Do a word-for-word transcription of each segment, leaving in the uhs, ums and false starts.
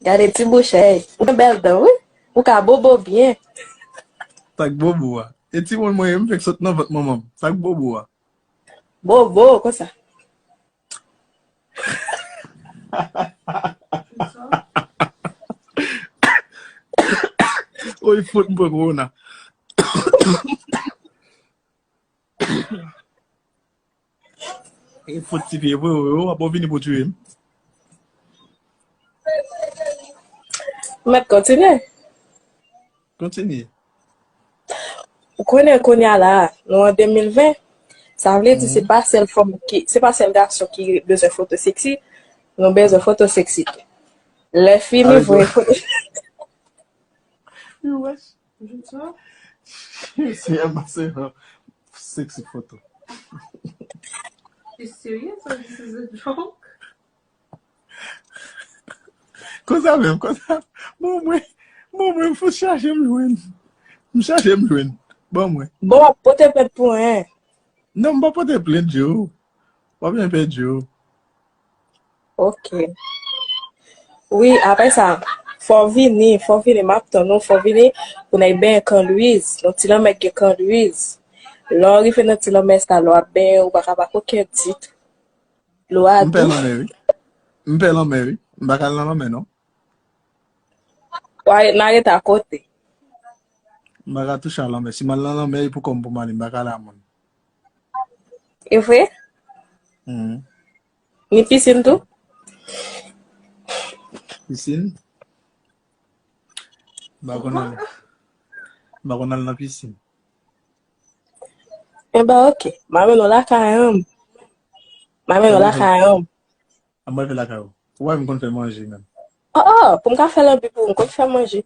Gade ti bouch, hey. Ou gen bèl dan, wi. Ou ka bobo byen. Sa k bobo a? E timoun mwen ye, m fèk sot nan vant manman m. Sa k bobo a? Bobo, konsa. Oy, fout m pran kowona. E fout ti pye vre, w ap vini pou tiye m. Mèt kontinye. Kontinye. Ou konnen kounye a la, nou an de mil ven, sa vle di se pa sèl fanm ki, se pa sèl gason ki bezwen foto seksi, nou bezwen foto seksi tou. Lè fini, voye foto. You wish. Si Emma se yon sexy foto. You serious or this is a joke? Konsa menm, konsa. Bon mwen, bon mwen, m fout chache m jwenn. M chache m jwenn. Bon mwen. Bon, w ap pote plent pou anyen. Non, m pa pote plent, Joe. W ap byen pèdi yo. Ok. Wi, apre sa, fò w vini, fò w vini, m ap tann ou, fò w vini pou n al benyen Kan Lwiz. Nan ti lanmè k gen Kan Lwiz. Lè w rive nan ti lanmè sa, lè w ap benyen, ou pa ka pa kokenn ditou. Dlo a dous. M pè lanmè, wi. M pè lanmè, wi. M pa ka al nan lanmè, non. W a ret, n a ret akote. M pa ka touche a lanmè. Si m al nan lanmè, e pou kò m pou m ale, m pa ka ale a moun. E vre? Ni pisin tou? Pisin? M pa konn al, m pa konn al nan pisin. Enben, ok. M a mennen w lakay an. M a mennen w lakay an. An mwen vin lakay ou. Ou wè m konn fè manje menm. Oh, oh, pou m ka fè lanbi pou ou, m konn fè manje.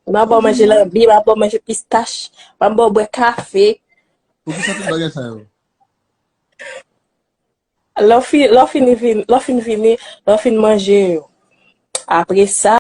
M a ba w manje lanbi, m a ba w manje pistach, m a ba w bwè kafe. Poukisa tout bagay sa yo? Lè w fin, lè w fin vin, lè w fin vini, lè w fin manje yo. Apre sa,